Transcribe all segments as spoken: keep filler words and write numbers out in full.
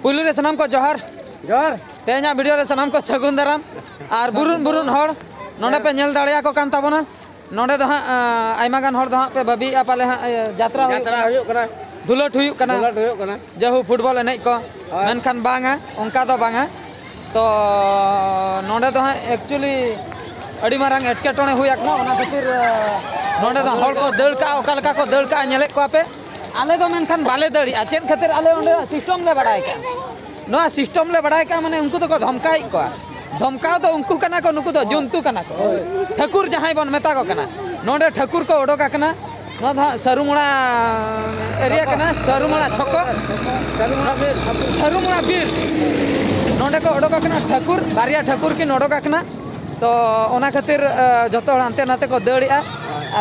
ᱯᱩᱭᱞᱩ ᱨᱮ ᱥᱟᱱᱟᱢ ᱠᱚ ᱡᱚᱦᱟᱨ᱾ ᱡᱚᱦᱟᱨ᱾ ᱛᱮᱦᱮᱧᱟᱜ ᱵᱷᱤᱰᱤᱭᱳ ᱨᱮ ᱥᱟᱱᱟᱢ ᱠᱚ ᱥᱟᱹᱜᱩᱱ ᱫᱟᱨᱟᱢ᱾ ᱟᱨ ᱵᱩᱨᱩᱱ ᱵᱩᱨᱩᱱ ᱦᱚᱲ ᱱᱚᱰᱮ ᱯᱮ ᱧᱮᱞ ᱫᱟᱲᱮᱭᱟᱠᱚ ᱠᱟᱱ ᱛᱟᱵᱚᱱᱟ᱾ ᱱᱚᱰᱮ ᱫᱚ ᱦᱟᱸᱜ, ᱟᱸ, ᱟᱭᱢᱟ ᱜᱟᱱ ᱦᱚᱲ ᱫᱚ ᱦᱟᱸᱜ ᱯᱮ ᱵᱷᱟᱹᱵᱤᱭᱮᱫᱼᱟ ᱯᱟᱞᱮ ᱦᱟᱸᱜ, ᱤᱭᱟᱹ, ᱡᱟᱛᱨᱟ ᱦᱩᱭᱩᱜ ᱡᱟᱛᱨᱟ ᱠᱟᱱᱟ᱾ ᱦᱩᱭᱩᱜ ᱠᱟᱱᱟ᱾ ᱫᱷᱩᱞᱟᱹᱴ ᱦᱩᱭᱩᱜ ᱠᱟᱱᱟ᱾ ᱫᱷᱩᱞᱟᱹᱴ ᱦᱩᱭᱩᱜ ᱠᱟᱱᱟ᱾ ᱡᱟᱹᱦᱩ ᱯᱷᱩᱴᱵᱚᱞ ᱮᱱᱮᱡ ᱠᱚ᱾ ᱦᱳᱭ᱾ ᱢᱮᱱᱠᱷᱟᱱ ᱵᱟᱝᱟ, ᱚᱱᱠᱟ ᱫᱚ ᱵᱟᱝᱟ᱾ ᱛᱚ ᱱᱚᱰᱮ ᱫᱚ ᱦᱟᱸᱜ actually ᱟᱹᱰᱤ ᱢᱟᱨᱟᱝ ᱮᱴᱠᱮᱴᱚᱬᱮ ᱦᱩᱭ ᱟᱠᱟᱱᱟ, ᱚᱱᱟ ᱠᱷᱟᱹᱛᱤᱨ, ᱟᱸ, ᱱᱚᱰᱮ ᱫᱚ ᱦᱚᱲ ᱠᱚ ᱫᱟᱹᱲ ᱠᱟᱜᱼᱟ, ᱚᱠᱟ ᱞᱮᱠᱟ ᱠᱚ ᱫᱟᱹᱲ ᱠᱟᱜᱼᱟ ᱧᱮᱞᱮᱫ ᱠᱚᱣᱟ ᱯᱮ᱾ ᱟᱞᱮ ᱫᱚ ᱢᱮᱱᱠᱷᱟᱱ ᱵᱟᱞᱮ ᱫᱟᱹᱲᱮᱜᱼᱟ᱾ ᱪᱮᱫ ᱠᱷᱟᱹᱛᱤᱨ? ᱟᱞᱮ ᱚᱸᱰᱮ ᱥᱤᱥᱴᱚᱢ ᱞᱮ ᱵᱟᱲᱟᱭ ᱠᱟᱜᱼᱟ᱾ ᱱᱚᱣᱟ ᱥᱤᱥᱴᱚᱢ ᱞᱮ ᱵᱟᱲᱟᱭ ᱠᱟᱜᱼᱟ, ᱢᱟᱱᱮ ᱩᱱᱠᱩ ᱫᱚᱠᱚ ᱫᱷᱚᱢᱠᱟᱭᱮᱫ ᱠᱚᱣᱟ᱾ ᱫᱷᱚᱢᱠᱟᱣ ᱫᱚ ᱩᱱᱠᱩ ᱠᱟᱱᱟ ᱠᱚ, ᱱᱩᱠᱩ ᱫᱚ ᱡᱚᱱᱛᱩ ᱠᱟᱱᱟ ᱠᱚ᱾ ᱴᱷᱟᱹᱠᱩᱨ ᱡᱟᱦᱟᱸᱭ ᱵᱚᱱ ᱢᱮᱛᱟ ᱠᱚ ᱠᱟᱱᱟ, ᱱᱚᱰᱮ ᱴᱷᱟᱹᱠᱩᱨ ᱠᱚ ᱚᱰᱚᱠ ᱟᱠᱟᱱᱟ᱾ ᱱᱚᱣᱟ ᱫᱚ ᱦᱟᱸᱜ ᱥᱟᱹᱨᱩᱢᱩᱲᱟ ᱮᱨᱤᱭᱟ ᱠᱟᱱᱟ, ᱥᱟᱹᱨᱩᱢᱩᱲᱟ ᱪᱷᱚᱠᱚ᱾ ᱥᱟᱹᱨᱩᱢᱩᱲᱟ ᱵᱤᱨ᱾ ᱱᱚᱰᱮ ᱠᱚ ᱚᱰᱚᱠ ᱟᱠᱟᱱᱟ ᱴᱷᱟᱹᱠᱩᱨ, ᱵᱟᱨᱭᱟ ᱴᱷᱟᱹᱠᱩᱨ ᱠᱤᱱ ᱚᱰᱚᱠ ᱟᱠᱟᱱᱟ᱾ ᱛᱚ ᱚᱱᱟ ᱠᱷᱟᱹᱛᱤᱨ, ᱮ, ᱡᱚᱛᱚ ᱦᱚᱲ ᱦᱟᱱᱛᱮ ᱱᱟᱛᱮ ᱠᱚ ᱫᱟᱹᱲᱮᱜᱼᱟ᱾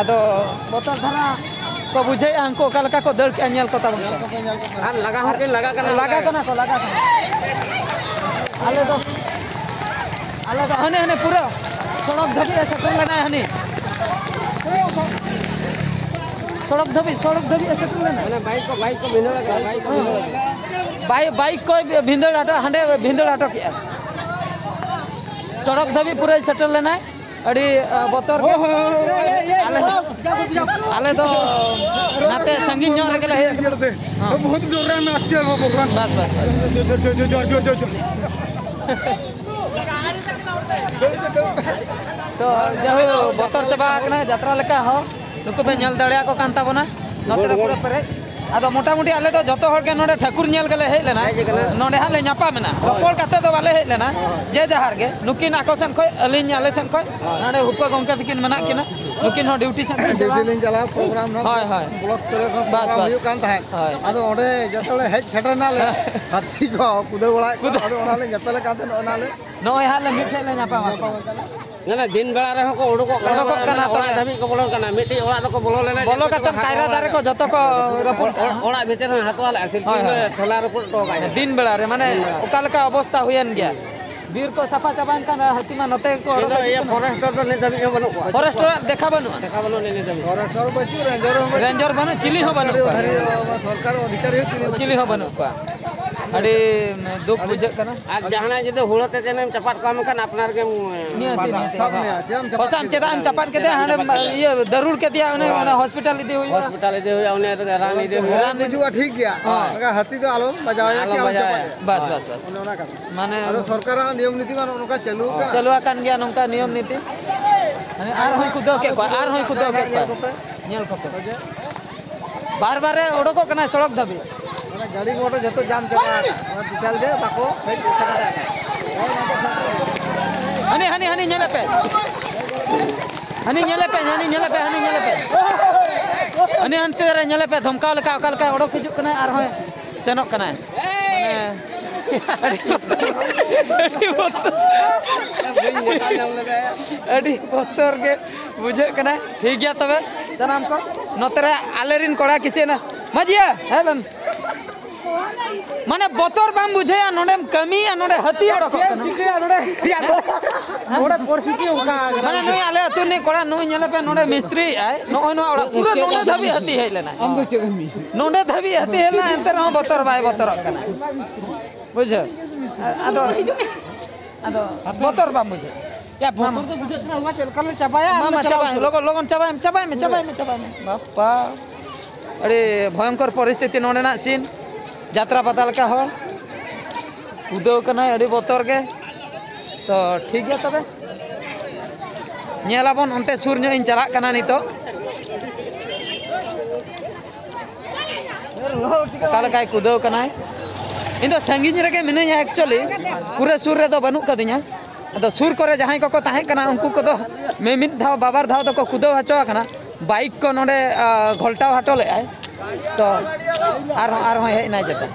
ᱟᱫᱚ ᱵᱚᱛᱚᱨ ᱫᱷᱟᱨᱟ ᱠᱚ ᱵᱩᱡᱷᱟᱹᱣᱮᱫᱼᱟ, ᱩᱱᱠᱩ ᱚᱠᱟ ᱞᱮᱠᱟ ᱠᱚ ᱫᱟᱹᱲ ᱠᱮᱜᱼᱟ, ᱧᱮᱞ ᱠᱚ ᱛᱟᱵᱚᱱ ᱯᱮ᱾ ᱟᱨ ᱞᱟᱜᱟ ᱦᱚᱸᱠᱤᱱ ᱞᱟᱜᱟ ᱠᱟᱱᱟ᱾ ᱞᱟᱜᱟ ᱠᱟᱱᱟ ᱠᱚ, ᱞᱟᱜᱟ ᱠᱟᱱᱟ᱾ ᱟᱞᱮ ᱫᱚ, ᱟᱞᱮ ᱫᱚ ᱦᱟᱱᱮ, ᱦᱟᱱᱮ ᱯᱩᱨᱟᱹ ᱥᱚᱲᱚᱠ ᱫᱷᱟᱹᱵᱤᱡ ᱮ ᱥᱮᱴᱮᱨ ᱞᱮᱱᱟᱭ ᱦᱟᱹᱱᱤ᱾ ᱥᱚᱲᱚᱠ ᱫᱷᱟᱹᱵᱤᱡ, ᱥᱚᱲᱚᱠ ᱫᱷᱟᱹᱵᱤᱡ ᱮ ᱥᱮᱴᱮᱨ ᱞᱮᱱᱟ᱾ ᱢᱟᱱᱮ ᱵᱟᱭᱤᱠ ᱠᱚ, ᱵᱟᱭᱤᱠ ᱠᱚ ᱵᱷᱤᱸᱫᱟᱹᱲ ᱟᱠᱟᱫᱟ, ᱵᱟᱭᱤᱠ ᱠᱚ ᱵᱷᱤᱸᱫᱟᱹᱲ ᱟᱠᱟᱫᱟ᱾ ᱵᱟᱭᱤᱠ, ᱵᱟᱭᱤᱠ ᱠᱚᱭ ᱵᱷᱤᱸᱫᱟᱹᱲ ᱦᱚᱴᱚ, ᱦᱟᱸᱰᱮ ᱵᱷᱤᱸᱫᱟᱹᱲ ᱦᱚᱴᱚ ᱠᱮᱜᱼᱟ᱾ ᱥᱚᱲᱚᱠ ᱫᱷᱟᱹᱵᱤᱡ ᱯᱩᱨᱟᱹᱭ ᱥᱮᱴᱮᱨ ᱞᱮᱱᱟᱭ᱾ ᱟᱹᱰᱤ, ᱟ, ᱵᱚᱛᱚᱨ ᱜᱮ᱾ ᱦᱳᱭ, ᱦᱳᱭ, ᱦᱳᱭ, ᱦᱳᱭ, ᱦᱳᱭ, ᱦᱳᱭ᱾ ᱟᱞᱮ ᱫᱚ, ᱟᱞᱮ ᱫᱚ ᱱᱟᱛᱮ ᱥᱟᱺᱜᱤᱧ ᱧᱚᱜ ᱨᱮᱜᱮ ᱞᱮ ᱦᱮᱡ ᱟᱠᱟᱱᱟ᱾ ᱦᱮᱸ᱾ ᱵᱚᱦᱩᱛ ᱰᱚᱨ ᱨᱮ ᱢᱮᱱᱟᱜᱼᱟ, ᱥᱮ ᱵᱟᱵᱟ ᱵᱚᱨᱢᱟᱱ᱾ ᱵᱟᱥ, ᱵᱟᱥ, ᱵᱟᱥ᱾ ᱡᱚ, ᱡᱚ, ᱡᱚ᱾ ᱛᱚ, ᱡᱟᱭᱦᱳᱠ, ᱵᱚᱛᱚᱨ ᱪᱟᱵᱟ ᱟᱠᱟᱱᱟ ᱡᱟᱛᱨᱟ ᱞᱮᱠᱟ ᱦᱚᱸ᱾ ᱱᱩᱠᱩ ᱯᱮ ᱧᱮᱞ ᱫᱟᱲᱮᱭᱟᱠᱚ ᱠᱟᱱ ᱛᱟᱵᱚᱱᱟ, ᱱᱚᱛᱮ ᱨᱮ ᱯᱩᱨᱟᱹ ᱯᱮᱨᱮᱡ᱾ ᱟᱫᱚ ᱢᱚᱴᱟᱢᱩᱴᱤ ᱟᱞᱮ ᱫᱚ ᱡᱚᱛᱚ ᱦᱚᱲ ᱜᱮ ᱱᱚᱰᱮ ᱴᱷᱟᱹᱠᱩᱨ ᱧᱮᱞ ᱜᱮᱞᱮ ᱦᱮᱡ ᱞᱮᱱᱟ᱾ ᱦᱮᱡ ᱟᱠᱟᱱᱟ᱾ ᱱᱚᱰᱮ ᱦᱟᱸᱜ ᱞᱮ ᱧᱟᱯᱟᱢ ᱮᱱᱟ᱾ ᱦᱳᱭ᱾ ᱨᱚᱯᱚᱲ ᱠᱟᱛᱮ ᱫᱚ ᱵᱟᱞᱮ ᱦᱮᱡ ᱞᱮᱱᱟ᱾ ᱦᱳᱭ᱾ ᱡᱮ ᱡᱟᱦᱟᱨ ᱜᱮ, ᱱᱩᱠᱤᱱ ᱟᱠᱚ ᱥᱮᱱ ᱠᱷᱚᱱ, ᱟᱹᱞᱤᱧ ᱟᱞᱮ ᱥᱮᱱ ᱠᱷᱚᱱ᱾ ᱦᱳᱭ᱾ ᱱᱚᱰᱮ ᱦᱩᱯᱟᱹ ᱜᱚᱢᱠᱮ ᱛᱟᱹᱠᱤᱱ ᱢᱮᱱᱟᱜ ᱠᱤᱱᱟ᱾ ᱱᱩᱠᱤᱱ ᱦᱚᱸ ᱰᱤᱭᱩᱴᱤ ᱥᱮᱱ ᱠᱤᱱ ᱰᱤᱭᱩᱴᱤ ᱪᱟᱞᱟᱣ᱾ ᱞᱤᱧ ᱪᱟᱞᱟᱣ, ᱯᱨᱳᱜᱨᱟᱢ ᱱᱟᱦᱟᱜ ᱦᱳᱭ, ᱦᱳᱭ᱾ ᱵᱞᱚᱠ ᱥᱮᱫ ᱨᱮ ᱠᱷᱚᱱ ᱵᱟᱥ, ᱯᱨᱳᱜᱨᱟᱢ ᱵᱟᱥ᱾ ᱦᱩᱭᱩᱜ ᱠᱟᱱ ᱛᱟᱦᱮᱸᱫ᱾ ᱦᱳᱭ᱾ ᱟᱫᱚ ᱚᱸᱰᱮ ᱡᱚᱛᱚ ᱦᱚᱲ ᱦᱮᱡ ᱥᱮᱴᱮᱨ ᱮᱱᱟᱞᱮ, ᱦᱟᱹᱛᱤ ᱠᱚ ᱠᱩᱫᱟᱹᱣ ᱵᱟᱲᱟᱭᱮᱫ ᱠᱚᱣᱟ᱾ ᱠᱩᱫᱟᱹᱣ᱾ ᱟᱫᱚ ᱚᱱᱟᱞᱮ ᱧᱮᱯᱮᱞ ᱟᱠᱟᱱ ᱛᱟᱦᱮᱸᱫ, ᱚᱱᱟᱞᱮ ᱱᱚᱜᱼᱚᱭ ᱦᱟᱸᱜ ᱞᱮ ᱢᱤᱫ ᱴᱷᱮᱱ ᱞᱮ ᱧᱟᱯᱟᱢ ᱟᱠᱟᱱᱟ᱾ ᱧᱮᱞᱟ, ᱫᱤᱱ ᱵᱮᱲᱟ ᱨᱮᱦᱚᱸ ᱠᱚ ᱩᱰᱩᱠᱚᱜ ᱠᱟᱱᱟ, ᱩᱰᱩᱠᱚᱜ ᱠᱟᱱᱟ ᱚᱲᱟᱜ ᱛᱚᱵᱮ᱾ ᱫᱷᱟᱹᱵᱤᱡ ᱠᱚ ᱵᱚᱞᱚᱱ ᱠᱟᱱᱟ᱾ ᱢᱤᱫᱴᱤᱡ ᱚᱲᱟᱜ ᱫᱚᱠᱚ ᱵᱚᱞᱚ ᱞᱮᱱᱟ, ᱵᱚᱞᱚ ᱡᱚᱛᱚ ᱠᱟᱛᱮ ᱠᱚ ᱠᱟᱭᱨᱟ ᱦᱟᱛᱣᱟ ᱫᱟᱨᱮ ᱠᱚ ᱞᱮᱫᱟ᱾ ᱡᱚᱛᱚ ᱠᱚ ᱨᱟᱹᱯᱩᱫ ᱚᱲ-, ᱠᱟᱜᱼᱟ᱾ ᱚᱲᱟᱜ ᱵᱷᱤᱛᱤᱨ ᱨᱮᱦᱚᱸ ᱦᱟᱛᱣᱟ ᱞᱮᱫᱼᱟ, ᱥᱤᱞᱯᱤᱧ ᱦᱳᱭ, ᱫᱚ ᱦᱳᱭ᱾ ᱴᱷᱮᱞᱟ ᱨᱟᱹᱯᱩᱫ ᱦᱚᱴᱚ ᱠᱟᱜᱼᱟ᱾ ᱫᱤᱱ ᱵᱮᱲᱟ ᱨᱮ, ᱢᱟᱱᱮ, ᱫᱤᱱ ᱵᱮᱲᱟ᱾ ᱚᱠᱟ ᱞᱮᱠᱟ ᱚᱵᱚᱥᱛᱟ ᱦᱩᱭᱮᱱ ᱜᱮᱭᱟ᱾ ᱵᱤᱨ ᱠᱚ ᱥᱟᱯᱷᱟ ᱪᱟᱵᱟᱭᱮᱱ ᱠᱷᱟᱱ ᱦᱟᱹᱛᱤ ᱢᱟ ᱱᱚᱛᱮ ᱜᱮᱠᱚ ᱤᱧ ᱫᱚ ᱚᱰᱚᱠ ᱤᱭᱟᱹ ᱦᱤᱡᱩᱜ ᱠᱟᱱᱟ᱾ ᱯᱷᱚᱨᱮᱥᱴᱟᱨ ᱫᱚ ᱱᱤᱛ ᱫᱷᱟᱹᱵᱤᱡ ᱦᱚᱸ ᱵᱟᱹᱱᱩᱜ ᱠᱚᱣᱟ᱾ ᱯᱷᱚᱨᱮᱥᱴᱟᱨᱟᱜ ᱫᱮᱠᱷᱟ ᱵᱟᱹᱱᱩᱜᱼᱟ᱾ ᱫᱮᱠᱷᱟ ᱵᱟᱹᱱᱩᱜ ᱱᱤᱛ ᱫᱷᱟᱹᱵᱤᱡ᱾ ᱯᱷᱚᱨᱮᱥᱴᱟᱨ ᱵᱟᱹᱪᱩᱜ, ᱨᱮᱧᱡᱚᱨ ᱦᱚᱸ ᱵᱟᱹᱱᱩᱜ ᱠᱚᱣᱟ᱾ ᱥᱚᱨᱠᱟᱨᱤ ᱚᱫᱷᱤᱠᱟᱨᱤ ᱦᱚᱸ ᱪᱤᱞᱤ ᱦᱚᱸ ᱪᱤᱞᱤ ᱦᱚᱸ ᱵᱟᱹᱱᱩᱜ ᱠᱚᱣᱟ᱾ ᱟᱹᱰᱤ ᱫᱩᱠ ᱵᱩᱡᱷᱟᱹᱜ ᱠᱟᱱᱟ᱾ ᱟᱨ ᱡᱟᱦᱟᱸᱱᱟᱜ ᱡᱩᱫᱤ ᱦᱩᱲᱟᱹ ᱛᱮ ᱡᱟᱦᱟᱸᱱᱟᱜ ᱮᱢ ᱪᱟᱯᱟᱫ ᱠᱚᱣᱟ, ᱢᱮᱱᱠᱷᱟᱱ ᱟᱯᱱᱟᱨ ᱜᱮᱢ ᱱᱤᱭᱟᱹᱛᱤ, ᱱᱤᱭᱟᱹᱛᱤ᱾ ᱥᱟᱵ ᱢᱮᱭᱟ, ᱪᱮᱫᱟᱜ ᱮᱢ ᱪᱟᱯᱟᱫ ᱦᱚᱥᱟᱢ ᱠᱮᱫᱮᱭᱟ? ᱪᱮᱫᱟᱜ ᱮᱢ ᱦᱟᱸᱰᱮᱢ ᱪᱟᱯᱟᱫ ᱠᱮᱫᱮᱭᱟ? ᱤᱭᱟᱹ ᱫᱟᱹᱨᱩᱲ ᱠᱮᱫᱮᱭᱟ, ᱚᱱᱮ ᱦᱳᱭ᱾ ᱚᱱᱟ ᱦᱚᱥᱯᱤᱴᱟᱞ ᱤᱫᱤ ᱦᱩᱭᱩᱜᱼᱟ᱾ ᱦᱚᱥᱯᱤᱴᱟᱞ ᱤᱫᱤ ᱦᱩᱭᱩᱜᱼᱟ, ᱩᱱᱤ ᱨᱟᱱ ᱤᱫᱤ ᱦᱩᱭᱩᱜᱼᱟ᱾ ᱨᱟᱱ ᱦᱤᱡᱩᱜᱼᱟ, ᱴᱷᱤᱠ ᱜᱮᱭᱟ᱾ ᱦᱳᱭ᱾ ᱢᱮᱱᱠᱷᱟᱱ ᱦᱟᱹᱛᱤ ᱫᱚ ᱟᱞᱚᱢ ᱵᱟᱡᱟᱣᱮᱭᱟ, ᱟᱞᱚᱢ ᱠᱤ ᱟᱞᱚᱢ ᱵᱟᱡᱟᱣᱮᱭᱟ᱾ ᱪᱟᱯᱟᱫᱮᱭᱟ᱾ ᱵᱟᱥ, ᱦᱳᱭ᱾ ᱵᱟᱥ, ᱵᱟᱥ᱾ ᱚᱱᱮ ᱚᱱᱟ ᱠᱟᱛᱷᱟ᱾ ᱢᱟᱱᱮ ᱟᱫᱚ ᱥᱚᱨᱠᱟᱨᱟᱜ ᱱᱤᱭᱚᱢ ᱱᱤᱛᱤ ᱢᱟ ᱱᱚᱜᱼᱚ ᱱᱚᱝᱠᱟ ᱪᱟᱹᱞᱩ ᱟᱠᱟᱱᱟ᱾ ᱪᱟᱹᱞᱩ ᱟᱠᱟᱱ ᱜᱮᱭᱟ ᱱᱚᱝᱠᱟ ᱱᱤᱭᱚᱢ ᱱᱤᱛᱤ᱾ ᱢᱟᱱᱮ ᱟᱨᱦᱚᱸᱭ ᱠᱩᱫᱟᱹᱣ ᱠᱮᱫ ᱠᱚᱣᱟ, ᱟᱨᱦᱚᱸᱭ ᱠᱩᱫᱟᱹᱣ ᱠᱮᱫ ᱠᱚᱣᱟ᱾ ᱧᱮᱞ ᱠᱚᱯᱮ᱾ ᱵᱟᱨ ᱵᱟᱨ ᱮ ᱚᱰᱚᱠᱚᱜ ᱠᱟᱱᱟ ᱥᱚᱲᱚᱠ ᱫᱷᱟᱹᱵᱤᱡ᱾ ᱢᱟᱱᱮ ᱜᱟᱹᱰᱤ ᱢᱚᱴᱚᱨ ᱡᱚᱛᱚ ᱡᱟᱢ ᱪᱟᱵᱟ ᱟᱠᱟᱱᱟ᱾ ᱚᱱᱟ ᱴᱳᱴᱟᱞ ᱜᱮ ᱵᱟᱠᱚ ᱦᱮᱡ ᱥᱮᱴᱮᱨ ᱫᱟᱲᱮᱭᱟᱜ ᱠᱟᱱᱟ᱾ ᱦᱟᱹᱱᱤ, ᱦᱟᱹᱱᱤ, ᱦᱟᱹᱱᱤ ᱧᱮᱞᱮ ᱯᱮ᱾ ᱦᱟᱹᱱᱤ ᱧᱮᱞᱮ ᱯᱮ, ᱦᱟᱹᱱᱤ ᱧᱮᱞᱮ ᱯᱮ, ᱦᱟᱹᱱᱤ ᱧᱮᱞᱮ ᱯᱮ᱾ ᱦᱟᱹᱱᱤ ᱦᱟᱱᱛᱮ ᱨᱮ ᱧᱮᱞᱮ ᱯᱮ, ᱫᱷᱚᱢᱠᱟᱣ ᱞᱮᱠᱟ ᱚᱠᱟ ᱞᱮᱠᱟᱭ ᱚᱰᱚᱠ ᱦᱤᱡᱩᱜ ᱠᱟᱱᱟᱭ, ᱟᱨᱦᱚᱸᱭ ᱥᱮᱱᱚᱜ ᱠᱟᱱᱟᱭ᱾ ᱢᱟᱱᱮ, ᱟᱹᱰᱤ, ᱟᱹᱰᱤ ᱵᱚᱛᱚᱨ᱾ ᱟᱹᱰᱤ ᱵᱚᱛᱚᱨ ᱜᱮ ᱵᱩᱡᱷᱟᱹᱜ ᱠᱟᱱᱟ᱾ ᱴᱷᱤᱠ ᱜᱮᱭᱟ ᱛᱚᱵᱮ, ᱥᱟᱱᱟᱢ ᱠᱚ ᱱᱚᱛᱮ ᱨᱮ ᱟᱞᱮᱨᱮᱱ ᱠᱚᱲᱟ ᱠᱤᱪᱷᱩ ᱮᱱᱟ᱾ ᱢᱟᱹᱡᱷᱤᱭᱟ, ᱦᱮᱡ ᱞᱮᱱ᱾ ᱢᱟᱱᱮ ᱵᱚᱛᱚᱨ ᱵᱟᱢ ᱵᱩᱡᱷᱟᱹᱣᱟ, ᱱᱚᱰᱮᱢ ᱠᱟᱹᱢᱤᱭᱟ, ᱱᱚᱰᱮ ᱦᱟᱹᱛᱤ ᱚᱰᱚᱠᱚᱜ ᱪᱮᱫ ᱮᱢ ᱠᱟᱱᱟ᱾ ᱪᱤᱠᱟᱹᱭᱟ ᱱᱚᱰᱮ? ᱱᱚᱰᱮ ᱯᱚᱨᱤᱥᱛᱷᱤᱛᱤ ᱚᱱᱠᱟ ᱟᱠᱟᱱᱟ᱾ ᱢᱟᱱᱮ ᱱᱩᱭ ᱟᱞᱮ ᱟᱹᱛᱩ ᱨᱤᱱᱤᱡ ᱠᱚᱲᱟ, ᱱᱩᱭ ᱧᱮᱞᱮ ᱯᱮ, ᱱᱚᱰᱮ ᱢᱤᱥᱛᱨᱤ ᱟᱭ, ᱱᱚᱜᱼᱚᱭ ᱱᱚᱣᱟ ᱚᱲᱟᱜ ᱯᱩᱨᱟᱹ ᱱᱚᱰᱮ ᱫᱷᱟᱹᱵᱤᱡ ᱦᱟᱹᱛᱤ ᱦᱮᱡ ᱞᱮᱱᱟᱭ᱾ ᱟᱢ ᱫᱚ ᱪᱮᱫ ᱮᱢ ᱱᱚᱰᱮ ᱫᱷᱟᱹᱵᱤᱡ ᱦᱟᱹᱛᱤ ᱦᱮᱡ ᱞᱮᱱᱟ, ᱮᱱᱛᱮ ᱨᱮᱦᱚᱸ ᱵᱚᱛᱚᱨ ᱵᱟᱭ ᱵᱚᱛᱚᱨᱚᱜ ᱠᱟᱱᱟ᱾ ᱵᱩᱡᱷᱟᱹᱣ? ᱟᱫᱚ, ᱟᱫᱚ ᱵᱚᱛᱚᱨ ᱵᱟᱢ ᱵᱩᱡᱷᱟᱹᱣ? ᱭᱟ, ᱵᱚᱛᱚᱨ ᱫᱚ ᱵᱩᱡᱷᱟᱹᱜ ᱠᱟᱱᱟ, ᱱᱚᱣᱟ ᱪᱮᱫ ᱞᱮᱠᱟ ᱞᱮ ᱪᱟᱵᱟᱭᱟ? ᱢᱟ, ᱟᱢ ᱢᱟ, ᱫᱚ ᱪᱟᱞᱟᱣ ᱪᱟᱵᱟᱭ ᱢᱮ, ᱩᱛᱟᱹᱨᱚᱜ᱾ ᱞᱚᱜᱚᱱ, ᱞᱚᱜᱚᱱ ᱪᱟᱵᱟᱭ ᱢᱮ, ᱪᱟᱵᱟᱭ ᱢᱮ, ᱪᱟᱵᱟᱭ ᱢᱮ, ᱪᱟᱵᱟᱭ ᱢᱮ᱾ ᱵᱟᱯᱟ, ᱟᱹᱰᱤ ᱵᱷᱚᱭᱚᱝᱠᱚᱨ ᱯᱚᱨᱤᱥᱛᱷᱤᱛᱤ ᱱᱚᱰᱮᱱᱟᱜ ᱥᱤᱱ, ᱡᱟᱛᱨᱟ ᱯᱟᱛᱟ ᱞᱮᱠᱟ ᱦᱚᱲ᱾ ᱠᱩᱫᱟᱹᱣ ᱠᱟᱱᱟᱭ ᱟᱹᱰᱤ ᱵᱚᱛᱚᱨ ᱜᱮ᱾ ᱛᱚ, ᱴᱷᱤᱠ ᱜᱮᱭᱟ ᱛᱚᱵᱮ᱾ ᱧᱮᱞᱟᱵᱚᱱ, ᱚᱱᱛᱮ ᱥᱩᱨ ᱧᱚᱜ ᱤᱧ ᱪᱟᱞᱟᱜ ᱠᱟᱱᱟ ᱱᱤᱛᱚᱜ᱾ ᱚᱠᱟ ᱞᱮᱠᱟᱭ ᱠᱩᱫᱟᱹᱣ ᱠᱟᱱᱟᱭ᱾ ᱤᱧ ᱫᱚ ᱥᱟᱺᱜᱤᱧ ᱨᱮᱜᱮ ᱢᱤᱱᱟᱹᱧᱟ actually, ᱯᱩᱨᱟᱹ ᱥᱩᱨ ᱨᱮᱫᱚ ᱵᱟᱹᱱᱩᱜ ᱠᱟᱫᱤᱧᱟ᱾ ᱟᱫᱚ ᱥᱩᱨ ᱠᱚᱨᱮ ᱡᱟᱦᱟᱸᱭ ᱠᱚᱠᱚ ᱛᱟᱦᱮᱸ ᱠᱟᱱᱟ, ᱩᱱᱠᱩ ᱠᱚᱫᱚ ᱢᱤᱢᱤᱫ ᱫᱷᱟᱣ, ᱵᱟᱵᱟᱨ ᱫᱷᱟᱣ ᱫᱚᱠᱚ ᱠᱩᱫᱟᱹᱣ ᱦᱚᱪᱚ ᱟᱠᱟᱱᱟ᱾ ᱵᱟᱭᱤᱠ ᱠᱚ ᱱᱚᱰᱮ, ᱟ, ᱜᱷᱚᱞᱴᱟᱣ ᱦᱚᱴᱚ ᱞᱮᱫᱼᱟᱭ᱾ ᱛᱚ ᱟᱨᱦᱚᱸ, ᱟᱨᱦᱚᱸ ᱦᱮᱡ ᱮᱱᱟᱭ ᱪᱮᱛᱟ᱾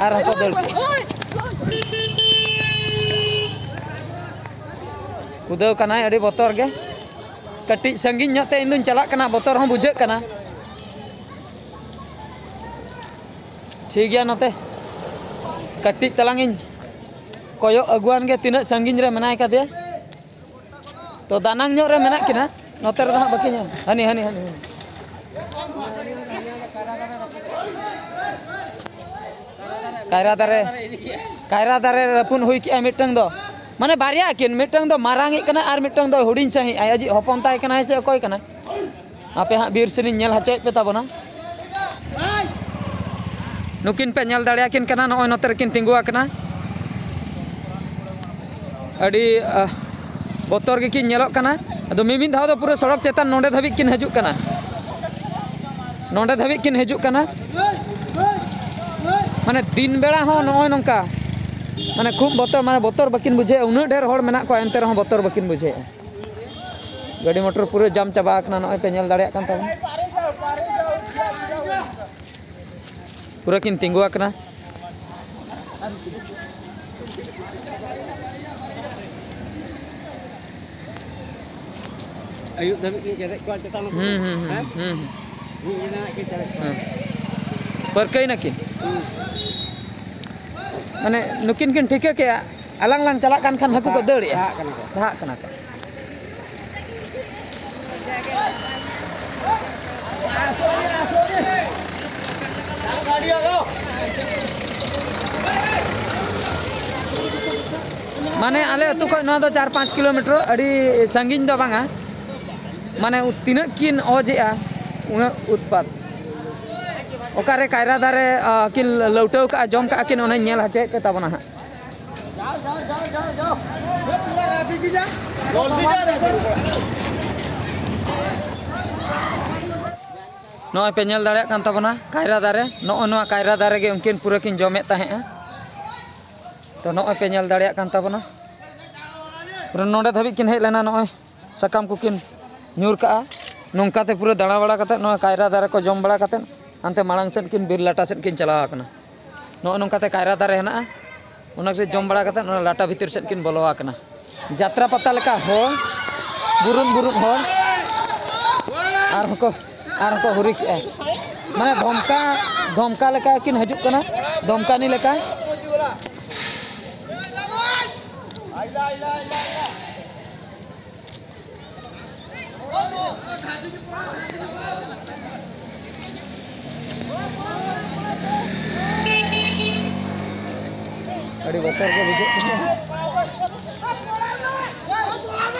ᱟᱨᱦᱚᱸ ᱠᱚ ᱫᱟᱹᱲ ᱠᱮᱫᱟ᱾ ᱠᱩᱫᱟᱹᱣ ᱠᱟᱱᱟᱭ ᱟᱹᱰᱤ ᱵᱚᱛᱚᱨ ᱜᱮ᱾ ᱠᱟᱹᱴᱤᱡ ᱥᱟᱺᱜᱤᱧ ᱧᱚᱜ ᱛᱮ ᱤᱧ ᱫᱩᱧ ᱪᱟᱞᱟᱜ ᱠᱟᱱᱟ, ᱵᱚᱛᱚᱨ ᱦᱚᱸ ᱵᱩᱡᱷᱟᱹᱜ ᱠᱟᱱᱟ᱾ ᱴᱷᱤᱠ ᱜᱮᱭᱟ, ᱱᱚᱛᱮ ᱠᱟᱹᱴᱤᱡ ᱛᱟᱞᱟᱝ ᱤᱧ ᱠᱚᱭᱚᱜ ᱟᱹᱜᱩᱣᱟᱱ ᱜᱮ, ᱛᱤᱱᱟᱹᱜ ᱥᱟᱺᱜᱤᱧ ᱨᱮ ᱢᱮᱱᱟᱭ ᱠᱟᱫᱮᱭᱟ᱾ ᱛᱚ, ᱫᱟᱱᱟᱝ ᱧᱚᱜ ᱨᱮ ᱢᱮᱱᱟᱜ ᱠᱤᱱᱟ, ᱱᱚᱛᱮ ᱨᱮᱫᱚ ᱦᱟᱸᱜ ᱵᱟᱹᱠᱤᱱ ᱧᱟᱢ᱾ ᱦᱟᱹᱱᱤ, ᱦᱟᱹᱱᱤ, ᱦᱟᱹᱱᱤ, ᱦᱟᱹᱱᱤ᱾ ᱠᱟᱭᱨᱟ ᱫᱟᱨᱮ, ᱠᱟᱭᱨᱟ ᱫᱟᱨᱮ ᱨᱟᱹᱯᱩᱫ ᱦᱩᱭ ᱠᱮᱜᱼᱟ ᱢᱤᱫᱴᱟᱝ ᱫᱚ᱾ ᱢᱟᱱᱮ ᱵᱟᱨᱭᱟ ᱠᱤᱱ, ᱢᱤᱫᱴᱟᱝ ᱫᱚ ᱢᱟᱨᱟᱝ ᱤᱡ ᱠᱟᱱᱟ ᱟᱨ ᱢᱤᱫᱴᱟᱝ ᱫᱚ ᱦᱩᱰᱤᱧ ᱥᱟᱺᱦᱤᱡ ᱟᱭ᱾ ᱟᱡᱤᱡ ᱦᱚᱯᱚᱱ ᱛᱟᱭ ᱠᱟᱱᱟᱭ ᱥᱮ ᱚᱠᱚᱭ ᱠᱟᱱᱟᱭ? ᱟᱯᱮ ᱦᱟᱸᱜ ᱵᱤᱨ ᱥᱮᱱᱤᱧ ᱧᱮᱞ ᱦᱚᱪᱚᱭᱮᱫ ᱯᱮ ᱛᱟᱵᱚᱱᱟ᱾ ᱱᱩᱠᱤᱱ ᱯᱮ ᱧᱮᱞ ᱫᱟᱲᱮᱭᱟᱠᱤᱱ ᱠᱟᱱᱟ, ᱱᱚᱜᱼᱚᱭ ᱱᱚᱛᱮ ᱨᱮᱠᱤᱱ ᱛᱤᱸᱜᱩ ᱟᱠᱟᱱᱟ᱾ ᱟᱹᱰᱤ, ᱟᱦ, ᱵᱚᱛᱚᱨ ᱜᱮᱠᱤᱱ ᱧᱮᱞᱚᱜ ᱠᱟᱱᱟ᱾ ᱟᱫᱚ ᱢᱤᱢᱤᱫ ᱫᱷᱟᱣ ᱫᱚ ᱯᱩᱨᱟᱹ ᱥᱚᱲᱚᱠ ᱪᱮᱛᱟᱱ ᱱᱚᱸᱰᱮ ᱫᱷᱟᱹᱵᱤᱡ ᱠᱤᱱ ᱦᱤᱡᱩᱜ ᱠᱟᱱᱟ, ᱱᱚᱸᱰᱮ ᱫᱷᱟᱹᱵᱤᱡ ᱠᱤᱱ ᱦᱤᱡᱩᱜ ᱠᱟᱱᱟ᱾ ᱢᱟᱱᱮ ᱫᱤᱱ ᱵᱮᱲᱟ ᱦᱚᱸ ᱱᱚᱜᱼᱚᱭ ᱱᱚᱝᱠᱟ, ᱢᱟᱱᱮ ᱠᱷᱩᱵ ᱵᱚᱛᱚᱨ, ᱢᱟᱱᱮ ᱵᱚᱛᱚᱨ ᱵᱟᱹᱠᱤᱱ ᱵᱩᱡᱷᱟᱹᱣᱮᱫᱼᱟ᱾ ᱩᱱᱟᱹᱜ ᱰᱷᱮᱨ ᱦᱚᱲ ᱢᱮᱱᱟᱜ ᱠᱚᱣᱟ, ᱮᱱᱛᱮ ᱨᱮᱦᱚᱸ ᱵᱚᱛᱚᱨ ᱵᱟᱹᱠᱤᱱ ᱵᱩᱡᱷᱟᱹᱣᱮᱫᱼᱟ᱾ ᱜᱟᱹᱰᱤ ᱢᱚᱴᱚᱨ ᱯᱩᱨᱟᱹ ᱡᱟᱢ ᱪᱟᱵᱟ ᱟᱠᱟᱱᱟ, ᱱᱚᱜᱼᱚᱭ ᱯᱮ ᱧᱮᱞ ᱫᱟᱲᱮᱭᱟᱜ ᱠᱟᱱ ᱛᱟᱵᱚᱱᱟ᱾ ᱯᱩᱨᱟᱹ ᱠᱤᱱ ᱛᱤᱸᱜᱩ ᱟᱠᱟᱱᱟ᱾ ᱟᱹᱭᱩᱵ ᱫᱷᱟᱹᱵᱤᱡ ᱠᱤᱱ ᱪᱮᱫᱮᱫ ᱠᱚᱣᱟ ᱪᱮᱛᱟᱱ ᱨᱮ᱾ ᱦᱩᱸ, ᱦᱩᱸ, ᱦᱩᱸ, ᱦᱮᱸ? ᱦᱩᱸ, ᱦᱩᱸ᱾ ᱢᱤᱫ ᱧᱤᱫᱟᱹ ᱨᱮᱱᱟᱜ ᱠᱤᱱ ᱪᱮᱫᱮᱫ ᱠᱚᱣᱟ᱾ ᱦᱮᱸ᱾ ᱯᱟᱹᱨᱠᱟᱹᱭ ᱱᱟᱹᱠᱤᱱ᱾ ᱦᱩᱸ᱾ ᱢᱟᱱᱮ ᱱᱩᱠᱤᱱ ᱠᱤᱱ ᱴᱷᱤᱠᱟᱹ ᱠᱮᱜᱼᱟ, ᱟᱞᱟᱝ ᱞᱟᱝ ᱪᱟᱞᱟᱜ ᱠᱟᱱ ᱠᱷᱟᱱ ᱦᱟᱹᱠᱩ ᱠᱚ ᱫᱟᱹᱲᱮᱜᱼᱟ᱾ ᱫᱟᱜ ᱠᱟᱱᱟ ᱠᱚ᱾ ᱫᱟᱜ ᱠᱟᱱᱟ ᱠᱚ᱾ ᱢᱟᱱᱮ ᱟᱞᱮ ᱟᱹᱛᱩ ᱠᱷᱚᱱ ᱱᱚᱣᱟ ᱫᱚ ᱪᱟᱨ ᱯᱟᱸᱪ ᱠᱤᱞᱳᱢᱤᱴᱟᱨ, ᱟᱹᱰᱤ ᱥᱟᱺᱜᱤᱧ ᱫᱚ ᱵᱟᱝᱟ᱾ ᱢᱟᱱᱮ ᱛᱤᱱᱟᱹᱜ ᱠᱤᱱ ᱚᱡᱮᱜᱼᱟ, ᱩᱱᱟᱹᱜ ᱩᱛᱯᱟᱛ᱾ ᱚᱠᱟᱨᱮ ᱠᱟᱭᱨᱟ ᱫᱟᱨᱮ, ᱟ, ᱠᱤᱱ ᱞᱟᱹᱣᱴᱟᱹᱣ ᱠᱟᱜᱼᱟ, ᱡᱚᱢ ᱠᱟᱜᱼᱟ ᱠᱤᱱ, ᱚᱱᱟᱧ ᱧᱮᱞ ᱦᱚᱪᱚᱭᱮᱫ ᱯᱮ ᱛᱟᱵᱚᱱᱟ ᱦᱟᱸᱜ᱾ ᱱᱚᱜᱼᱚᱭ ᱯᱮ ᱧᱮᱞ ᱫᱟᱲᱮᱭᱟᱜ ᱠᱟᱱ ᱛᱟᱵᱚᱱᱟ ᱠᱟᱭᱨᱟ ᱫᱟᱨᱮ, ᱱᱚᱜᱼᱚ ᱱᱚᱣᱟ ᱠᱟᱭᱨᱟ ᱫᱟᱨᱮ ᱜᱮ ᱩᱱᱠᱤᱱ ᱯᱩᱨᱟᱹ ᱠᱤᱱ ᱡᱚᱢᱮᱫ ᱛᱟᱦᱮᱸᱜᱼᱟ᱾ ᱛᱚ ᱱᱚᱜᱼᱚᱭ ᱯᱮ ᱧᱮᱞ ᱫᱟᱲᱮᱭᱟᱜ ᱠᱟᱱ ᱛᱟᱵᱚᱱᱟ, ᱯᱩᱨᱟᱹ ᱱᱚᱰᱮ ᱫᱷᱟᱹᱵᱤᱡ ᱠᱤᱱ ᱦᱮᱡ ᱞᱮᱱᱟ, ᱱᱚᱜᱼᱚᱭ ᱥᱟᱠᱟᱢ ᱠᱚᱠᱤᱱ ᱧᱩᱨ ᱠᱟᱜᱼᱟ᱾ ᱱᱚᱝᱠᱟᱛᱮ ᱯᱩᱨᱟᱹ ᱫᱟᱬᱟ ᱵᱟᱲᱟ ᱠᱟᱛᱮᱫ, ᱱᱚᱣᱟ ᱠᱟᱭᱨᱟ ᱫᱟᱨᱮ ᱠᱚ ᱡᱚᱢ ᱵᱟᱲᱟ ᱠᱟᱛᱮᱫ, ᱦᱟᱱᱛᱮ ᱢᱟᱲᱟᱝ ᱥᱮᱫ ᱠᱤᱱ ᱵᱤᱨ ᱞᱟᱴᱟ ᱥᱮᱫ ᱠᱤᱱ ᱪᱟᱞᱟᱣ ᱟᱠᱟᱱᱟ᱾ ᱱᱚᱜᱼᱚ ᱱᱚᱝᱠᱟᱛᱮ ᱠᱟᱭᱨᱟ ᱫᱟᱨᱮ ᱦᱮᱱᱟᱜᱼᱟ, ᱚᱱᱟ ᱠᱚ ᱡᱚᱢ ᱵᱟᱲᱟ ᱠᱟᱛᱮᱫ ᱚᱱᱟ ᱞᱟᱴᱟ ᱵᱷᱤᱛᱤᱨ ᱥᱮᱫ ᱠᱤᱱ ᱵᱚᱞᱚ ᱟᱠᱟᱱᱟ᱾ ᱡᱟᱛᱨᱟ ᱯᱟᱛᱟ ᱞᱮᱠᱟ ᱦᱚᱲ, ᱵᱩᱨᱩᱢ ᱵᱩᱨᱩᱢ ᱦᱚᱲ, ᱟᱨᱦᱚᱸ ᱠᱚ, ᱟᱨᱦᱚᱸ ᱠᱚ ᱦᱩᱨᱤ ᱠᱮᱜᱼᱟ᱾ ᱢᱟᱱᱮ ᱫᱷᱚᱢᱠᱟ, ᱫᱷᱚᱢᱠᱟ ᱞᱮᱠᱟ ᱠᱤᱱ ᱦᱤᱡᱩᱜ ᱠᱟᱱᱟ, ᱫᱷᱚᱢᱠᱟᱱᱤ ᱞᱮᱠᱟ᱾ ᱟᱹᱰᱤ ᱵᱚᱛᱚᱨ ᱜᱮ ᱵᱩᱡᱷᱟᱹᱜ ᱠᱟᱱᱟ᱾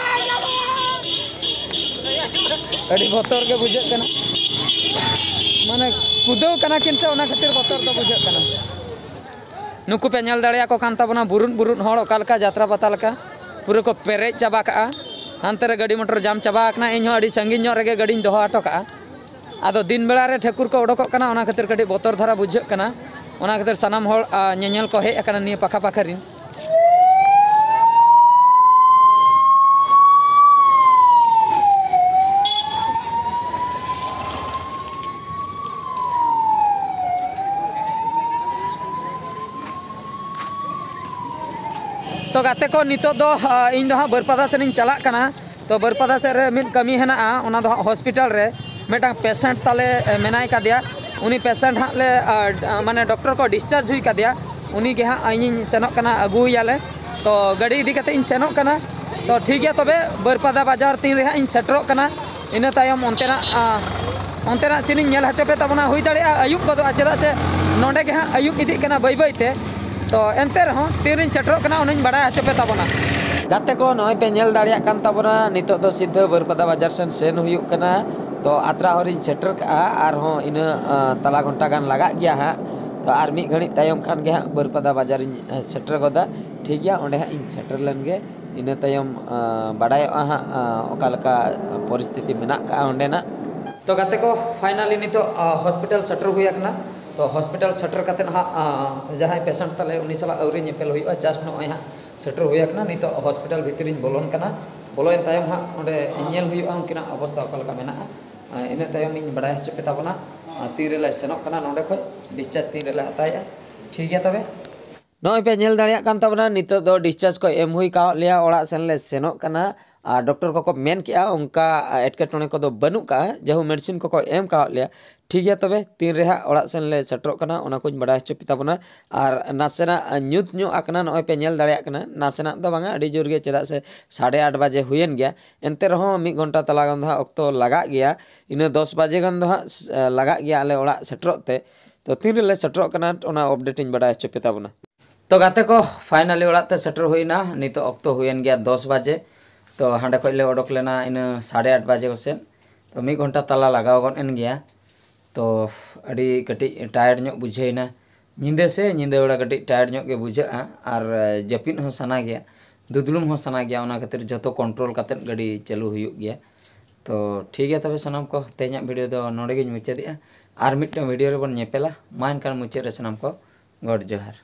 ᱟᱹᱰᱤ ᱵᱚᱛᱚᱨ ᱜᱮ ᱵᱩᱡᱷᱟᱹᱜ ᱠᱟᱱᱟ᱾ ᱢᱟᱱᱮ, ᱠᱩᱫᱟᱹᱣ ᱠᱟᱱᱟ ᱠᱤᱱ ᱥᱮ, ᱚᱱᱟ ᱠᱷᱟᱹᱛᱤᱨ ᱵᱚᱛᱚᱨ ᱫᱚ ᱵᱩᱡᱷᱟᱹᱜ ᱠᱟᱱᱟ᱾ ᱱᱩᱠᱩ ᱯᱮ ᱧᱮᱞ ᱫᱟᱲᱮᱭᱟᱠᱚ ᱠᱟᱱ ᱛᱟᱵᱚᱱᱟ, ᱵᱩᱨᱩᱫ ᱵᱩᱨᱩᱫ ᱦᱚᱲ ᱚᱠᱟ ᱞᱮᱠᱟ ᱡᱟᱛᱨᱟ ᱯᱟᱛᱟ ᱞᱮᱠᱟ ᱯᱩᱨᱟᱹ ᱠᱚ ᱯᱮᱨᱮᱡ ᱪᱟᱵᱟ ᱠᱟᱜᱼᱟ᱾ ᱦᱟᱱᱛᱮ ᱨᱮ ᱜᱟᱹᱰᱤ ᱢᱚᱴᱚᱨ ᱡᱟᱢ ᱪᱟᱵᱟ ᱟᱠᱟᱱᱟ᱾ ᱤᱧ ᱦᱚᱸ ᱟᱹᱰᱤ ᱥᱟᱺᱜᱤᱧ ᱧᱚᱜ ᱨᱮᱜᱮ ᱜᱟᱹᱰᱤᱧ ᱫᱚᱦᱚ ᱦᱚᱴᱚ ᱠᱟᱜᱼᱟ᱾ ᱟᱫᱚ ᱫᱤᱱ ᱵᱮᱲᱟ ᱨᱮ ᱴᱷᱟᱹᱠᱩᱨ ᱠᱚ ᱚᱰᱚᱠᱚᱜ ᱠᱟᱱᱟ, ᱚᱱᱟ ᱠᱷᱟᱹᱛᱤᱨ ᱠᱟᱹᱴᱤᱡ ᱵᱚᱛᱚᱨ ᱫᱷᱟᱨᱟ ᱵᱩᱡᱷᱟᱹᱜ ᱠᱟᱱᱟ᱾ ᱚᱱᱟ ᱠᱷᱟᱹᱛᱤᱨ ᱥᱟᱱᱟᱢ ᱦᱚᱲ, ᱟ, ᱧᱮᱧᱮᱞ ᱠᱚ ᱦᱮᱡ ᱟᱠᱟᱱᱟ ᱱᱤᱭᱟᱹ ᱯᱟᱠᱷᱟ ᱯᱟᱠᱷᱟ ᱨᱤᱱ᱾ ᱛᱚ ᱜᱟᱛᱮ ᱠᱚ, ᱱᱤᱛᱚᱜ ᱫᱚ, ᱟ, ᱤᱧ ᱫᱚ ᱦᱟᱸᱜ ᱵᱟᱹᱨᱯᱟᱫᱟ ᱥᱮᱱ ᱤᱧ ᱪᱟᱞᱟᱜ ᱠᱟᱱᱟ᱾ ᱛᱚ ᱵᱟᱹᱨᱯᱟᱫᱟ ᱥᱮᱫ ᱨᱮ ᱢᱤᱫ ᱠᱟᱹᱢᱤ ᱦᱮᱱᱟᱜᱼᱟ, ᱚᱱᱟ ᱫᱚ ᱦᱟᱸᱜ ᱦᱚᱥᱯᱤᱴᱟᱞ ᱨᱮ ᱢᱤᱫᱴᱟᱝ ᱯᱮᱥᱮᱱᱴ ᱛᱟᱞᱮ, ᱮ, ᱢᱮᱱᱟᱭ ᱠᱟᱫᱮᱭᱟ᱾ ᱩᱱᱤ ᱯᱮᱥᱮᱱᱴ ᱦᱟᱸᱜ ᱞᱮ, ᱟ, ᱢᱟᱱᱮ ᱰᱚᱠᱴᱚᱨ ᱠᱚ ᱰᱤᱥᱪᱟᱨᱡᱽ ᱦᱩᱭ ᱠᱟᱫᱮᱭᱟ᱾ ᱩᱱᱤ ᱜᱮ ᱦᱟᱸᱜ ᱤᱧᱤᱧ ᱥᱮᱱᱚᱜ ᱠᱟᱱᱟ, ᱟᱹᱜᱩᱭᱮᱭᱟᱞᱮ᱾ ᱛᱚ ᱜᱟᱹᱰᱤ ᱤᱫᱤ ᱠᱟᱛᱮ ᱤᱧ ᱥᱮᱱᱚᱜ ᱠᱟᱱᱟ᱾ ᱛᱚ ᱴᱷᱤᱠ ᱜᱮᱭᱟ, ᱛᱚᱵᱮ ᱵᱟᱹᱨᱯᱟᱫᱟ ᱵᱟᱡᱟᱨ ᱛᱤᱱ ᱨᱮ ᱦᱟᱸᱜ ᱤᱧ ᱥᱮᱴᱮᱨᱚᱜ ᱠᱟᱱᱟ, ᱤᱱᱟᱹ ᱛᱟᱭᱚᱢ ᱚᱱᱛᱮᱱᱟᱜ, ᱟ, ᱚᱱᱛᱮᱱᱟᱜ ᱥᱤᱱ ᱤᱧ ᱧᱮᱞ ᱦᱚᱪᱚ ᱯᱮ ᱛᱟᱵᱚᱱᱟ᱾ ᱦᱩᱭ ᱫᱟᱲᱮᱭᱟᱜᱼᱟ ᱟᱹᱭᱩᱵ ᱜᱚᱫᱚᱜᱼᱟ, ᱪᱮᱫᱟᱜ ᱥᱮ ᱱᱚᱸᱰᱮ ᱜᱮ ᱦᱟᱸᱜ ᱟᱹᱭᱩᱵ ᱤᱫᱤᱜ ᱠᱟᱱᱟ ᱵᱟᱹᱭ ᱵᱟᱹᱭ ᱛᱮ᱾ ᱛᱚ ᱮᱱᱛᱮ ᱨᱮᱦᱚᱸ ᱛᱤᱱ ᱨᱤᱧ ᱥᱮᱴᱮᱨᱚᱜ ᱠᱟᱱᱟ, ᱚᱱᱟᱧ ᱵᱟᱲᱟᱭ ᱦᱚᱪᱚ ᱯᱮ ᱛᱟᱵᱚᱱᱟ᱾ ᱜᱟᱛᱮ ᱠᱚ, ᱱᱚᱜᱼᱚᱭ ᱯᱮ ᱧᱮᱞ ᱫᱟᱲᱮᱭᱟᱜ ᱠᱟᱱ ᱛᱟᱵᱚᱱᱟ, ᱱᱤᱛᱚᱜ ᱫᱚ ᱥᱤᱫᱷᱟᱹ ᱵᱟᱹᱨᱯᱟᱫᱟ ᱵᱟᱡᱟᱨ ᱥᱮᱱ ᱥᱮᱱ ᱦᱩᱭᱩᱜ ᱠᱟᱱᱟ᱾ ᱛᱚ ᱟᱛᱨᱟ ᱦᱚᱨᱤᱧ ᱥᱮᱴᱮᱨ ᱠᱟᱜᱼᱟ, ᱟᱨᱦᱚᱸ ᱤᱱᱟᱹ, ᱟ, ᱛᱟᱞᱟ ᱜᱷᱚᱱᱴᱟ ᱜᱟᱱ ᱞᱟᱜᱟᱜ ᱜᱮᱭᱟ ᱦᱟᱸᱜ᱾ ᱛᱚ ᱟᱨ ᱢᱤᱫ ᱜᱷᱟᱹᱲᱤᱡ ᱛᱟᱭᱚᱢ ᱠᱷᱟᱱ ᱜᱮ ᱦᱟᱸᱜ ᱵᱟᱹᱨᱯᱟᱫᱟ ᱵᱟᱡᱟᱨᱤᱧ, ᱟ, ᱥᱮᱴᱮᱨ ᱜᱚᱫᱟ᱾ ᱴᱷᱤᱠ ᱜᱮᱭᱟ, ᱚᱸᱰᱮ ᱦᱟᱸᱜ ᱤᱧ ᱥᱮᱴᱮᱨ ᱞᱮᱱ ᱜᱮ, ᱤᱱᱟᱹ ᱛᱟᱭᱚᱢ, ᱟ, ᱵᱟᱰᱟᱭᱚᱜᱼᱟ ᱦᱟᱸᱜ, ᱟ, ᱚᱠᱟ ᱞᱮᱠᱟ ᱯᱚᱨᱤᱥᱛᱷᱤᱛᱤ ᱢᱮᱱᱟᱜ ᱠᱟᱜᱼᱟ ᱚᱸᱰᱮᱱᱟᱜ᱾ ᱛᱚ ᱜᱟᱛᱮ ᱠᱚ, finally ᱱᱤᱛᱚᱜ, ᱟ, ᱦᱚᱥᱯᱤᱴᱟᱞ ᱥᱮᱴᱮᱨ ᱦᱩᱭ ᱟᱠᱟᱱᱟ᱾ ᱛᱚ ᱦᱚᱥᱯᱤᱴᱟᱞ ᱥᱮᱴᱮᱨ ᱠᱟᱛᱮᱫ ᱦᱟᱸᱜ, ᱟ, ᱡᱟᱦᱟᱸᱭ ᱯᱮᱥᱮᱱᱴ ᱛᱟᱞᱮ, ᱩᱱᱤ ᱥᱟᱞᱟᱜ ᱟᱹᱣᱨᱤ ᱧᱮᱯᱮᱞ ᱦᱩᱭᱩᱜᱼᱟ᱾ ᱡᱟᱥᱴ ᱱᱚᱜᱼᱚᱭ ᱦᱟᱸᱜ ᱥᱮᱴᱮᱨ ᱦᱩᱭ ᱟᱠᱟᱱᱟ᱾ ᱱᱤᱛᱚᱜ ᱦᱚᱥᱯᱤᱴᱟᱞ ᱵᱷᱤᱛᱤᱨᱤᱧ ᱵᱚᱞᱚᱱ ᱠᱟᱱᱟ᱾ ᱵᱚᱞᱚᱭᱮᱱ ᱛᱟᱭᱚᱢ ᱦᱟᱸᱜ ᱚᱸᱰᱮ ᱧᱮᱞ ᱦᱩᱭᱩᱜᱼᱟ ᱩᱱᱠᱤᱱᱟᱜ ᱚᱵᱚᱥᱛᱟ ᱚᱠᱟ ᱞᱮᱠᱟ ᱢᱮᱱᱟᱜᱼᱟ᱾ ᱟ, ᱤᱱᱟᱹ ᱛᱟᱭᱚᱢ ᱤᱧ ᱵᱟᱲᱟᱭ ᱦᱚᱪᱚ ᱯᱮ ᱛᱟᱵᱚᱱᱟ, ᱟ, ᱛᱤ ᱨᱮᱞᱮ ᱥᱮᱱᱚᱜ ᱠᱟᱱᱟ ᱱᱚᱸᱰᱮ ᱠᱷᱚᱡ, ᱰᱤᱥᱪᱟᱨᱡᱽ ᱛᱤ ᱨᱮᱞᱮ ᱦᱟᱛᱟᱣᱮᱫᱼᱟ᱾ ᱴᱷᱤᱠ ᱜᱮᱭᱟ ᱛᱚᱵᱮ᱾ ᱱᱚᱜᱼᱚᱭ ᱯᱮ ᱧᱮᱞ ᱫᱟᱲᱮᱭᱟᱜ ᱠᱟᱱ ᱛᱟᱵᱚᱱᱟ, ᱱᱤᱛᱚᱜ ᱫᱚ ᱰᱤᱥᱪᱟᱨᱡᱽ ᱠᱚ ᱮᱢ ᱦᱩᱭ ᱠᱟᱣᱟᱫ ᱞᱮᱭᱟ, ᱚᱲᱟᱜ ᱥᱮᱱ ᱞᱮ ᱥᱮᱱᱚᱜ ᱠᱟᱱᱟ᱾ ᱟᱨ ᱰᱚᱠᱴᱚᱨ ᱠᱚᱠᱚ ᱢᱮᱱ ᱠᱮᱜᱼᱟ, ᱚᱱᱠᱟ ᱮᱴᱠᱮᱴᱚᱬᱮ ᱠᱚᱫᱚ ᱵᱟᱹᱱᱩᱜ ᱠᱟᱜᱼᱟ, ᱡᱟᱦᱳ ᱢᱮᱰᱤᱥᱤᱱ ᱠᱚᱠᱚ ᱮᱢ ᱠᱟᱣᱟᱫ ᱞᱮᱭᱟ᱾ ᱴᱷᱤᱠ ᱜᱮᱭᱟ ᱛᱚᱵᱮ, ᱛᱤᱱ ᱨᱮ ᱦᱟᱸᱜ ᱚᱲᱟᱜ ᱥᱮᱱ ᱞᱮ ᱥᱮᱴᱮᱨᱚᱜ ᱠᱟᱱᱟ, ᱚᱱᱟ ᱠᱚᱧ ᱵᱟᱲᱟᱭ ᱦᱚᱪᱚ ᱯᱮ ᱛᱟᱵᱚᱱᱟ᱾ ᱟᱨ ᱱᱟᱥᱮᱱᱟᱜ ᱧᱩᱛ ᱧᱚᱜ ᱟᱠᱟᱱᱟ, ᱱᱚᱜᱼᱚᱭ ᱯᱮ ᱧᱮᱞ ᱫᱟᱲᱮᱭᱟᱜ ᱠᱟᱱᱟ, ᱱᱟᱥᱮᱱᱟᱜ ᱫᱚ ᱵᱟᱝᱟ, ᱟᱹᱰᱤ ᱡᱳᱨ ᱜᱮ, ᱪᱮᱫᱟᱜ ᱥᱮ ᱥᱟᱲᱮ ᱟᱴ ᱵᱟᱡᱮ ᱦᱩᱭᱮᱱ ᱜᱮᱭᱟ᱾ ᱮᱱᱛᱮ ᱨᱮᱦᱚᱸ ᱢᱤᱫ ᱜᱷᱚᱱᱴᱟ ᱛᱟᱞᱟ ᱜᱟᱱ ᱫᱚ ᱦᱟᱸᱜ ᱚᱠᱛᱚ ᱞᱟᱜᱟᱜ ᱜᱮᱭᱟ, ᱤᱱᱟᱹ ᱫᱚᱥ ᱵᱟᱡᱮ ᱜᱟᱱ ᱫᱚ ᱦᱟᱸᱜ, ᱮ, ᱞᱟᱜᱟᱜ ᱜᱮᱭᱟ ᱟᱞᱮ ᱚᱲᱟᱜ ᱥᱮᱴᱮᱨᱚᱜ ᱛᱮ᱾ ᱛᱚ ᱛᱤᱱ ᱨᱮᱞᱮ ᱥᱮᱴᱮᱨᱚᱜ ᱠᱟᱱᱟ, ᱚᱱᱟ ᱟᱯᱰᱮᱴ ᱤᱧ ᱵᱟᱲᱟᱭ ᱦᱚᱪᱚ ᱯᱮ ᱛᱟᱵᱚᱱᱟ᱾ ᱛᱚ ᱜᱟᱛᱮ ᱠᱚ, finally ᱚᱲᱟᱜ ᱛᱮ ᱥᱮᱴᱮᱨ ᱦᱩᱭᱱᱟ᱾ ᱱᱤᱛᱚᱜ ᱚᱠᱛᱚ ᱦᱩᱭᱮᱱ ᱜᱮᱭᱟ ᱫᱚᱥ ᱵᱟᱡᱮ᱾ ᱛᱚ ᱦᱟᱸᱰᱮ ᱠᱷᱚᱡ ᱞᱮ ᱚᱰᱚᱠ ᱞᱮᱱᱟ ᱤᱱᱟᱹ ᱥᱟᱲᱮ ᱟᱴ ᱵᱟᱡᱮ ᱠᱚᱥᱮᱫ᱾ ᱛᱚ ᱢᱤᱫ ᱜᱷᱚᱱᱴᱟ ᱛᱟᱞᱟ ᱞᱟᱜᱟᱣ ᱜᱚᱫ ᱮᱱ ᱜᱮᱭᱟ᱾ ᱛᱚ ᱟᱹᱰᱤ ᱠᱟᱹᱴᱤᱡ tired ᱧᱚᱜ ᱵᱩᱡᱷᱟᱹᱣ ᱮᱱᱟ᱾ ᱧᱤᱫᱟᱹ ᱥᱮ ᱧᱤᱫᱟᱹ ᱵᱮᱲᱟ ᱠᱟᱹᱴᱤᱡ tired ᱧᱚᱜ ᱜᱮ ᱵᱩᱡᱷᱟᱹᱜᱼᱟ, ᱟᱨ ᱡᱟᱹᱯᱤᱫ ᱦᱚᱸ ᱥᱟᱱᱟ ᱜᱮᱭᱟ, ᱫᱩᱫᱽᱲᱩᱢ ᱦᱚᱸ ᱥᱟᱱᱟ ᱜᱮᱭᱟ᱾ ᱚᱱᱟ ᱠᱷᱟᱹᱛᱤᱨ ᱡᱚᱛᱚ control ᱠᱟᱛᱮᱫ ᱜᱟᱹᱰᱤ ᱪᱟᱹᱞᱩ ᱦᱩᱭᱩᱜ ᱜᱮᱭᱟ᱾ ᱛᱚ ᱴᱷᱤᱠ ᱜᱮᱭᱟ ᱛᱚᱵᱮ ᱥᱟᱱᱟᱢ ᱠᱚ, ᱛᱮᱦᱮᱧᱟᱜ video ᱫᱚ ᱱᱚᱰᱮ ᱜᱤᱧ ᱢᱩᱪᱟᱹᱫᱮᱜᱼᱟ᱾ ᱟᱨ ᱢᱤᱫᱴᱟᱝ video ᱨᱮᱵᱚᱱ ᱧᱮᱯᱮᱞᱟ᱾ ᱢᱟ ᱮᱱᱠᱷᱟᱱ ᱢᱩᱪᱟᱹᱫ ᱨᱮ ᱥᱟᱱᱟᱢ ᱠᱚ ᱜᱚᱰ ᱡᱚᱦᱟᱨ᱾